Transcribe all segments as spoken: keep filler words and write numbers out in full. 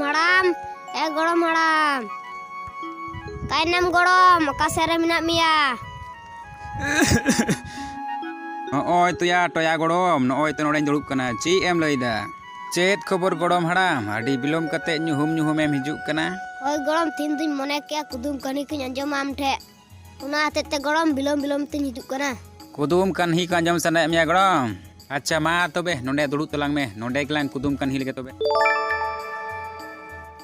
ᱦᱟᱲᱟᱢ, ᱮ ᱜᱚᱲᱚᱢ ᱦᱟᱲᱟᱢ, ᱚᱠᱟᱭᱮᱱᱟᱢ ᱜᱚᱲᱚᱢ? ᱚᱠᱟ ᱥᱮᱫ ᱨᱮ ᱢᱮᱱᱟᱜ ᱢᱮᱭᱟ? ᱱᱚᱜᱼᱚᱭ ᱛᱚᱭᱟ, ᱴᱚᱭᱟ ᱜᱚᱲᱚᱢ, ᱱᱚᱜᱼᱚᱭ ᱛᱚ ᱱᱚᱰᱮᱧ ᱫᱩᱲᱩᱵ ᱠᱟᱱᱟ᱾ ᱪᱮᱫ ᱮᱢ ᱞᱟᱹᱭᱫᱟ? ᱪᱮᱫ ᱠᱷᱚᱵᱚᱨ ᱜᱚᱲᱚᱢ ᱦᱟᱲᱟᱢ? ᱟᱹᱰᱤ ᱵᱤᱞᱚᱢ ᱠᱟᱛᱮ ᱧᱩᱦᱩᱢ ᱧᱩᱦᱩᱢ ᱮᱢ ᱦᱤᱡᱩᱜ ᱠᱟᱱᱟ᱾ ᱦᱳᱭ ᱜᱚᱲᱚᱢ, ᱛᱤᱦᱤᱧ ᱫᱩᱧ ᱢᱚᱱᱮ ᱠᱮᱜᱼᱟ ᱠᱩᱫᱩᱢ ᱠᱟᱹᱦᱱᱤ ᱠᱚᱧ ᱟᱸᱡᱚᱢᱟ ᱟᱢ ᱴᱷᱮᱡ᱾ ᱚᱱᱟ ᱦᱚᱛᱮᱡ ᱛᱮ ᱜᱚᱲᱚᱢ, ᱵᱤᱞᱚᱢ ᱵᱤᱞᱚᱢ ᱛᱤᱧ ᱦᱤᱡᱩᱜ ᱠᱟᱱᱟ᱾ ᱠᱩᱫᱩᱢ ᱠᱟᱹᱦᱱᱤ ᱠᱚ ᱟᱸᱡᱚᱢ ᱥᱟᱱᱟᱭᱮᱫ ᱢᱮᱭᱟ ᱜᱚᱲᱚᱢ? ᱟᱪᱪᱷᱟ, ᱢᱟ ᱛᱚᱵᱮ ᱱᱚᱰᱮ ᱫᱩᱲᱩᱵ ᱛᱟᱞᱟᱝ ᱢᱮ, ᱱᱚᱰᱮ ᱜᱮᱞᱟᱝ ᱠᱩᱫᱩᱢ ᱠᱟᱹᱦᱱᱤ ᱞᱮᱜᱮ ᱛᱚᱵᱮ᱾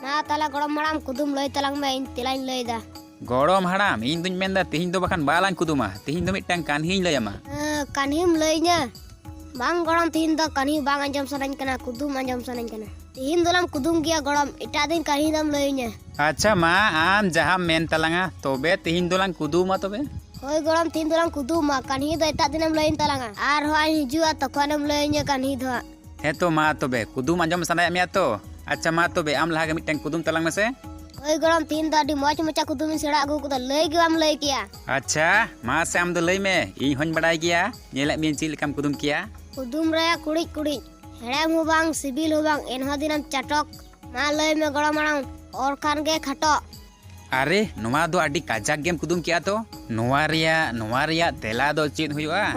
ᱢᱟ ᱛᱟᱦᱞᱮ ᱜᱚᱲᱚᱢ ᱦᱟᱲᱟᱢ, ᱠᱩᱫᱩᱢ ᱞᱟᱹᱭ ᱛᱟᱞᱟᱝ ᱢᱮ, ᱤᱧ ᱛᱮᱞᱟᱧ ᱞᱟᱹᱭᱫᱟ᱾ ᱜᱚᱲᱚᱢ ᱦᱟᱲᱟᱢ, ᱤᱧ ᱫᱩᱧ ᱢᱮᱱᱫᱟ ᱛᱤᱦᱤᱧ ᱫᱚ ᱵᱟᱠᱷᱟᱱ ᱵᱟᱞᱟᱝ ᱠᱩᱫᱩᱢᱟ, ᱛᱤᱦᱤᱧ ᱫᱚ ᱢᱤᱫᱴᱟᱝ ᱠᱟᱹᱦᱱᱤᱧ ᱞᱟᱹᱭᱟᱢᱟ᱾ ᱦᱮᱸ, ᱠᱟᱹᱦᱱᱤᱢ ᱞᱟᱹᱭᱟᱹᱧᱟ? ᱵᱟᱝ ᱜᱚᱲᱚᱢ, ᱛᱤᱦᱤᱧ ᱫᱚ ᱠᱟᱹᱦᱱᱤ ᱵᱟᱝ ᱟᱸᱡᱚᱢ ᱥᱟᱱᱟᱧ ᱠᱟᱱᱟ, ᱠᱩᱫᱩᱢ ᱟᱸᱡᱚᱢ ᱥᱟᱱᱟᱧ ᱠᱟᱱᱟ᱾ ᱛᱤᱦᱤᱧ ᱫᱚᱞᱟᱝ ᱠᱩᱫᱩᱢ ᱜᱮᱭᱟ ᱜᱚᱲᱚᱢ, ᱮᱴᱟᱜ ᱫᱤᱱ ᱠᱟᱹᱦᱱᱤ ᱫᱚᱢ ᱞᱟᱹᱭᱟᱹᱧᱟ᱾ ᱟᱪᱪᱷᱟ ᱢᱟ, ᱟᱢ ᱡᱟᱦᱟᱸᱢ ᱢᱮᱱ ᱛᱟᱞᱟᱝᱟ, ᱛᱚᱵᱮ ᱛᱤᱦᱤᱧ ᱫᱚᱞᱟᱝ ᱠᱩᱫᱩᱢᱟ ᱛᱚᱵᱮ᱾ ᱦᱳᱭ ᱜᱚᱲᱚᱢ, ᱛᱤᱦᱤᱧ ᱫᱚᱞᱟᱝ ᱠᱩᱫᱩᱢᱟ, ᱠᱟᱹᱦᱱᱤ ᱫᱚ ᱮᱴᱟᱜ ᱫᱤᱱᱮᱢ ᱞᱟᱹᱭᱟᱹᱧ ᱛᱟᱞᱟᱝᱟ᱾ ᱟᱨᱦᱚᱸ ᱟᱧ ᱦᱤᱡᱩᱜᱼᱟ, ᱛᱚᱠᱷᱚᱱᱮᱢ ᱞᱟᱹᱭᱟᱹᱧᱟ ᱠᱟᱹᱦᱱᱤ ᱫᱚ ᱦᱟᱸᱜ᱾ ᱦᱮᱸ ᱛᱚ ᱢᱟ ᱛᱚᱵᱮ, ᱠᱩᱫᱩᱢ ᱟᱸᱡᱚᱢ ᱥᱟᱱᱟᱭᱮᱫ ᱢᱮᱭᱟ ᱛᱚ? ᱟᱪᱪᱷᱟ ᱢᱟ ᱛᱚᱵᱮ, ᱟᱢ ᱞᱟᱦᱟ ᱜᱮ ᱢᱤᱫᱴᱟᱝ ᱠᱩᱫᱩᱢ ᱛᱟᱞᱟᱝ ᱢᱮᱥᱮ᱾ ᱦᱳᱭ ᱜᱚᱲᱚᱢ, ᱛᱤᱦᱤᱧ ᱫᱚ ᱟᱹᱰᱤ ᱢᱚᱡᱽ ᱢᱚᱡᱟ ᱠᱩᱫᱩᱢᱤᱧ ᱥᱮᱬᱟ ᱟᱹᱜᱩ ᱠᱟᱫᱟ, ᱞᱟᱹᱭ ᱜᱮ ᱵᱟᱢ ᱞᱟᱹᱭ ᱠᱮᱭᱟ᱾ ᱟᱪᱪᱷᱟ ᱢᱟ ᱥᱮ, ᱟᱢ ᱫᱚ ᱞᱟᱹᱭ ᱢᱮ, ᱤᱧ ᱦᱚᱸᱧ ᱵᱟᱲᱟᱭ ᱜᱮᱭᱟ, ᱧᱮᱞᱮᱫ ᱢᱤᱭᱟᱹᱧ ᱪᱮᱫ ᱞᱮᱠᱟᱢ ᱠᱩᱫᱩᱢ ᱠᱮᱭᱟ᱾ ᱠᱩᱫᱩᱢ ᱨᱮ ᱠᱩᱲᱤᱫ ᱠᱩᱲᱤᱫ, ᱦᱮᱲᱮᱢ ᱦᱚᱸ ᱵᱟᱝ, ᱥᱤᱵᱤᱞ ᱦᱚᱸ ᱵᱟᱝ, ᱮᱱᱦᱚᱸ ᱫᱤᱱᱟᱢ ᱪᱟᱴᱚᱠ᱾ ᱢᱟ ᱞᱟᱹᱭ ᱢᱮ ᱜᱚᱲᱚᱢ ᱦᱟᱲᱟᱢ, ᱚᱨ ᱠᱷᱟᱱ ᱜᱮ ᱠᱷᱟᱴᱚᱜ᱾ ᱟᱨᱮ, ᱱᱚᱣᱟ ᱫᱚ ᱟᱹᱰᱤ ᱠᱟᱡᱟᱠ ᱜᱮᱢ ᱠᱩᱫᱩᱢ ᱠᱮᱜᱼᱟ ᱛᱚ᱾ ᱱᱚᱣᱟ ᱨᱮᱭᱟᱜ, ᱱᱚᱣᱟ ᱨᱮᱭᱟᱜ ᱛᱮᱞᱟ ᱫᱚ ᱪᱮᱫ ᱦᱩᱭᱩᱜᱼᱟ?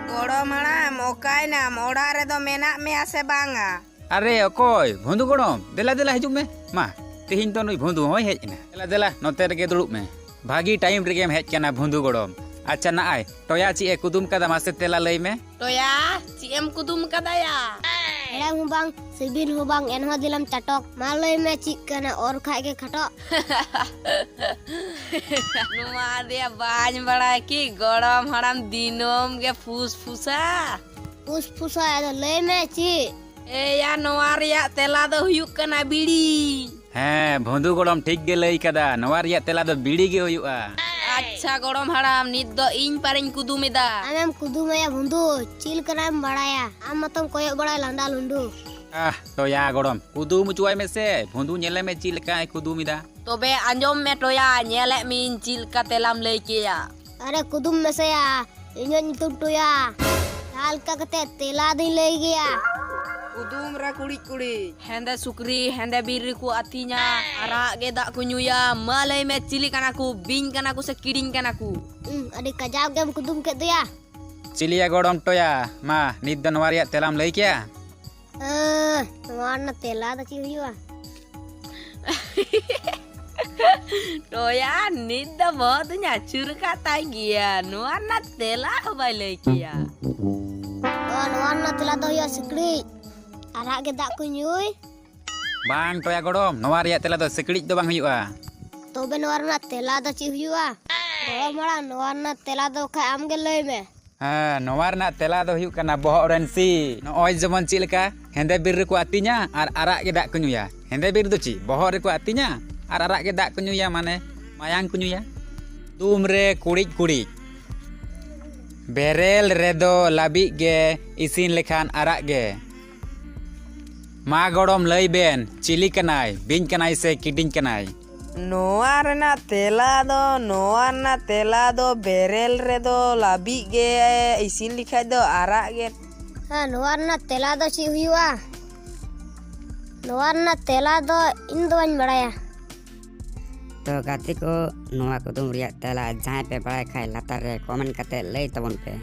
ᱜᱚᱲᱚᱢ ᱦᱟᱲᱟᱢ, ᱚᱠᱟᱭᱱᱟᱢ? ᱚᱲᱟᱜ ᱨᱮᱫᱚ ᱢᱮᱱᱟᱜ ᱢᱮᱭᱟ ᱥᱮ ᱵᱟᱝᱟ? ᱟᱨᱮ ᱚᱠᱚᱭ? ᱵᱷᱩᱸᱫᱩ ᱜᱚᱲᱚᱢ, ᱫᱮᱞᱟ ᱫᱮᱞᱟ ᱦᱤᱡᱩᱜ ᱢᱮ᱾ ᱢᱟ, ᱛᱮᱦᱮᱧ ᱫᱚ ᱱᱩᱭ ᱵᱷᱩᱸᱫᱩ ᱦᱚᱸᱭ ᱦᱮᱡ ᱮᱱᱟ᱾ ᱫᱮᱞᱟ ᱫᱮᱞᱟ, ᱱᱚᱛᱮ ᱨᱮᱜᱮ ᱫᱩᱲᱩᱵ ᱢᱮ᱾ ᱵᱷᱟᱹᱜᱤ ᱴᱟᱭᱤᱢ ᱨᱮᱜᱮᱢ ᱦᱮᱡ ᱠᱟᱱᱟ ᱵᱷᱩᱸᱫᱩ ᱜᱚᱲᱚᱢ᱾ ᱟᱪᱪᱷᱟ ᱱᱟᱜᱼᱟᱭ, ᱴᱚᱭᱟ ᱪᱮᱫ ᱮ ᱠᱩᱫᱩᱢ ᱠᱟᱫᱟ, ᱢᱟᱥᱮ ᱛᱮᱞᱟ ᱞᱟᱹᱭ ᱢᱮ᱾ ᱴᱚᱭᱟ, ᱪᱮᱫ ᱮᱢ ᱠᱩᱫᱩᱢ ᱠᱟᱫᱟᱭᱟ? ᱦᱮᱲᱮᱢ ᱦᱚᱸ ᱵᱟᱝ, ᱥᱤᱵᱤᱞ ᱦᱚᱸ ᱵᱟᱝ, ᱮᱱᱦᱚᱸ ᱫᱤᱞᱟᱢ ᱪᱟᱴᱚᱠ᱾ ᱢᱟ ᱞᱟᱹᱭ ᱢᱮ ᱪᱮᱫ ᱠᱟᱱᱟ, ᱚᱨ ᱠᱷᱟᱡ ᱜᱮ ᱠᱷᱟᱴᱚᱜ᱾ ᱱᱚᱣᱟ ᱫᱚᱭᱟ ᱵᱟᱹᱧ ᱵᱟᱲᱟᱭ ᱠᱤ, ᱜᱚᱲᱚᱢ ᱦᱟᱲᱟᱢ ᱫᱤᱱᱟᱹᱢ ᱜᱮ ᱯᱷᱩᱥ ᱯᱷᱩᱥᱟ᱾ ᱯᱷᱩᱥ ᱯᱷᱩᱥᱟ, ᱟᱫᱚ ᱞᱟᱹᱭ ᱢᱮ ᱪᱮᱫ? ᱮᱭᱟ, ᱱᱚᱣᱟ ᱨᱮᱭᱟᱜ ᱛᱮᱞᱟ ᱫᱚ ᱦᱩᱭᱩᱜ ᱠᱟᱱᱟ ᱵᱤᱲᱤ᱾ ᱦᱮᱸ, ᱵᱷᱩᱸᱫᱩ ᱜᱚᱲᱚᱢ ᱴᱷᱤᱠ ᱜᱮ ᱞᱟᱹᱭ ᱠᱟᱫᱟ, ᱱᱚᱣᱟ ᱨᱮᱭᱟᱜ ᱛᱮᱞᱟ ᱫᱚ ᱵᱤᱲᱤ ᱜᱮ ᱦᱩᱭᱩᱜᱼᱟ᱾ ᱟᱪᱪᱷᱟ ᱜᱚᱲᱚᱢ ᱦᱟᱲᱟᱢ, ᱱᱤᱛ ᱫᱚ ᱤᱧ ᱯᱟᱨᱤᱧ ᱠᱩᱫᱩᱢ ᱮᱫᱟ᱾ ᱟᱢᱮᱢ ᱠᱩᱫᱩᱢ ᱟᱭᱟ ᱵᱷᱩᱸᱫᱩ, ᱪᱮᱫ ᱞᱮᱠᱟᱱᱟᱜ ᱮᱢ ᱵᱟᱲᱟᱭᱟ? ᱟᱢ ᱢᱟᱛᱚᱢ ᱠᱚᱭᱚᱜ ᱵᱟᱲᱟᱭ ᱞᱟᱸᱫᱟ ᱞᱩᱸᱰᱩ᱾ ᱟᱦ, ᱴᱚᱭᱟ ᱜᱚᱲᱚᱢ, ᱠᱩᱫᱩᱢ ᱦᱚᱪᱚᱣᱟᱭ ᱢᱮᱥᱮ, ᱵᱷᱩᱸᱫᱩ ᱧᱮᱞᱮ ᱢᱮ ᱪᱮᱫ ᱞᱮᱠᱟᱭ ᱠᱩᱫᱩᱢ ᱮᱫᱟ᱾ ᱛᱚᱵᱮ ᱟᱸᱡᱚᱢ ᱢᱮ ᱴᱚᱭᱟ, ᱧᱮᱞᱮᱫ ᱢᱤᱭᱟᱹᱧ ᱪᱮᱫ ᱞᱮᱠᱟ ᱛᱮᱞᱟᱢ ᱞᱟᱹᱭ ᱠᱮᱭᱟ᱾ ᱟᱨᱮ ᱠᱩᱫᱩᱢ ᱢᱮᱥᱮᱭᱟ, ᱤᱧᱟᱹᱜ ᱧᱩᱛᱩᱢ ᱴᱚᱭᱟ᱾ ᱡᱟᱦᱟᱸ ᱞᱮᱠᱟ ᱠᱟᱛᱮ ᱛᱮᱞᱟ ᱫᱚᱧ ᱞᱟᱹᱭ ᱜᱮᱭᱟ᱾ ᱠᱩᱫᱩᱢ ᱨᱮ ᱠᱩᱲᱤᱫ ᱠᱩᱲᱤᱫ᱾ ᱦᱮᱸᱫᱮ ᱥᱩᱠᱨᱤ ᱦᱮᱸᱫᱮ ᱵᱤᱨ ᱨᱮᱠᱚ ᱟᱹᱛᱤᱧᱟ, ᱟᱨᱟᱜ ᱜᱮ ᱫᱟᱜ ᱠᱚ ᱧᱩᱭᱟ᱾ ᱢᱟ ᱞᱟᱹᱭ ᱢᱮ, ᱪᱤᱞᱤ ᱠᱟᱱᱟ ᱠᱚ? ᱵᱤᱧ ᱠᱟᱱᱟ ᱠᱚ ᱥᱮ ᱠᱤᱰᱤᱧ ᱠᱟᱱᱟ ᱠᱚ? ᱦᱩᱸ, ᱟᱹᱰᱤ ᱠᱟᱡᱟᱠ ᱜᱮᱢ ᱠᱩᱫᱩᱢ ᱠᱮᱫ ᱫᱚᱭᱟ᱾ ᱪᱤᱞᱤᱭᱟ ᱜᱚᱲᱚᱢ ᱴᱚᱭᱟ? ᱢᱟ, ᱱᱤᱛ ᱫᱚ ᱱᱚᱣᱟ ᱨᱮᱭᱟᱜ ᱛᱮᱞᱟᱢ ᱞᱟᱹᱭ ᱠᱮᱭᱟ? ᱟᱸ, ᱱᱚᱣᱟ ᱨᱮᱱᱟᱜ ᱛᱮᱞᱟ ᱫᱚ ᱪᱮᱫ ᱦᱩᱭᱩᱜᱼᱟ? ᱴᱚᱭᱟ, ᱱᱤᱛ ᱫᱚ ᱵᱚᱦᱚᱜ ᱫᱚᱧ ᱟᱹᱪᱩᱨ ᱟᱠᱟᱫ ᱛᱟᱭ ᱜᱮᱭᱟ, ᱱᱚᱣᱟ ᱨᱮᱱᱟᱜ ᱛᱮᱞᱟ ᱦᱚᱸ ᱵᱟᱭ ᱞᱟᱹᱭ ᱠᱮᱭᱟ᱾ ᱚ, ᱱᱚᱣᱟ ᱨᱮᱱᱟᱜ ᱛᱮᱞᱟ ᱫᱚ ᱦᱩᱭᱩᱜᱼᱟ ᱥᱤᱠᱲᱤᱡ᱾ ᱟᱨᱟᱜ ᱜᱮ ᱫᱟᱜ ᱠᱚ ᱧᱩᱭ᱾ ᱵᱟᱝ ᱴᱚᱭᱟ ᱜᱚᱲᱚᱢ, ᱱᱚᱣᱟ ᱨᱮᱭᱟᱜ ᱛᱮᱞᱟ ᱫᱚ ᱥᱤᱠᱲᱤᱡ ᱫᱚ ᱵᱟᱝ ᱦᱩᱭᱩᱜᱼᱟ᱾ ᱛᱚᱵᱮ ᱱᱚᱣᱟ ᱨᱮᱱᱟᱜ ᱛᱮᱞᱟ ᱫᱚ ᱪᱮᱫ ᱦᱩᱭᱩᱜᱼᱟ? ᱜᱚᱲᱚᱢ ᱦᱟᱲᱟᱢ, ᱱᱚᱣᱟ ᱨᱮᱱᱟᱜ ᱛᱮᱞᱟ ᱫᱚ ᱠᱷᱟᱡ ᱟᱢ ᱜᱮ ᱞᱟᱹᱭ ᱢᱮ᱾ ᱦᱮᱸ, ᱱᱚᱣᱟ ᱨᱮᱱᱟᱜ ᱛᱮᱞᱟ ᱫᱚ ᱦᱩᱭᱩᱜ ᱠᱟᱱᱟ ᱵᱚᱦᱚᱜ ᱨᱮᱱ ᱥᱤ᱾ ᱱᱚᱜᱼᱚᱭ ᱡᱮᱢᱚᱱ ᱪᱮᱫ ᱞᱮᱠᱟ ᱦᱮᱸᱫᱮ ᱵᱤᱨ ᱨᱮᱠᱚ ᱟᱹᱛᱤᱧᱟ ᱟᱨ ᱟᱨᱟᱜ ᱜᱮ ᱫᱟᱜ ᱠᱚ ᱧᱩᱭᱟ᱾ ᱦᱮᱸᱫᱮ ᱵᱤᱨ ᱫᱚ ᱪᱮᱫ? ᱵᱚᱦᱚᱜ ᱨᱮᱠᱚ ᱟᱹᱛᱤᱧᱟ ᱟᱨ ᱟᱨᱟᱜ ᱜᱮ ᱫᱟᱜ ᱠᱚ ᱧᱩᱭᱟ, ᱢᱟᱱᱮ ᱢᱟᱭᱟᱝ ᱠᱚ ᱧᱩᱭᱟ᱾ ᱠᱩᱫᱩᱢ ᱨᱮ ᱠᱩᱲᱤᱫ ᱠᱩᱲᱤᱫ᱾ ᱵᱮᱨᱮᱞ ᱨᱮᱫᱚ ᱞᱟᱹᱵᱤᱫ ᱜᱮ, ᱤᱥᱤᱱ ᱞᱮᱠᱷᱟᱱ ᱟᱨᱟᱜ ᱜᱮ᱾ ᱢᱟ ᱜᱚᱲᱚᱢ ᱞᱟᱹᱭ ᱵᱮᱱ, ᱪᱤᱞᱤ ᱠᱟᱱᱟᱭ? ᱵᱤᱧ ᱠᱟᱱᱟᱭ ᱥᱮ ᱠᱤᱰᱤᱧ ᱠᱟᱱᱟᱭ? ᱱᱚᱣᱟ ᱨᱮᱱᱟᱜ ᱛᱮᱞᱟ ᱫᱚ, ᱱᱚᱣᱟ ᱨᱮᱱᱟᱜ ᱛᱮᱞᱟ ᱫᱚ ᱵᱮᱨᱮᱞ ᱨᱮᱫᱚ ᱞᱟᱹᱵᱤᱫ ᱜᱮ, ᱤᱥᱤᱱ ᱞᱮᱠᱷᱟᱡ ᱫᱚ ᱟᱨᱟᱜ ᱜᱮ᱾ ᱦᱮᱸ, ᱱᱚᱣᱟ ᱨᱮᱱᱟᱜ ᱛᱮᱞᱟ ᱫᱚ ᱪᱮᱫ ᱦᱩᱭᱩᱜᱼᱟ? ᱱᱚᱣᱟ ᱨᱮᱱᱟᱜ ᱛᱮᱞᱟ ᱫᱚ ᱤᱧ ᱫᱚ ᱵᱟᱹᱧ ᱵᱟᱲᱟᱭᱟ᱾ ᱛᱚ ᱜᱟᱛᱮ ᱠᱚ, ᱱᱚᱣᱟ ᱠᱩᱫᱩᱢ ᱨᱮᱭᱟᱜ ᱛᱮᱞᱟ ᱡᱟᱦᱟᱸᱭ ᱯᱮ ᱵᱟᱲᱟᱭ ᱠᱷᱟᱡ ᱞᱟᱛᱟᱨ ᱨᱮ comment ᱠᱟᱛᱮ ᱞᱟᱹᱭ ᱛᱟᱵᱚᱱ ᱯᱮ᱾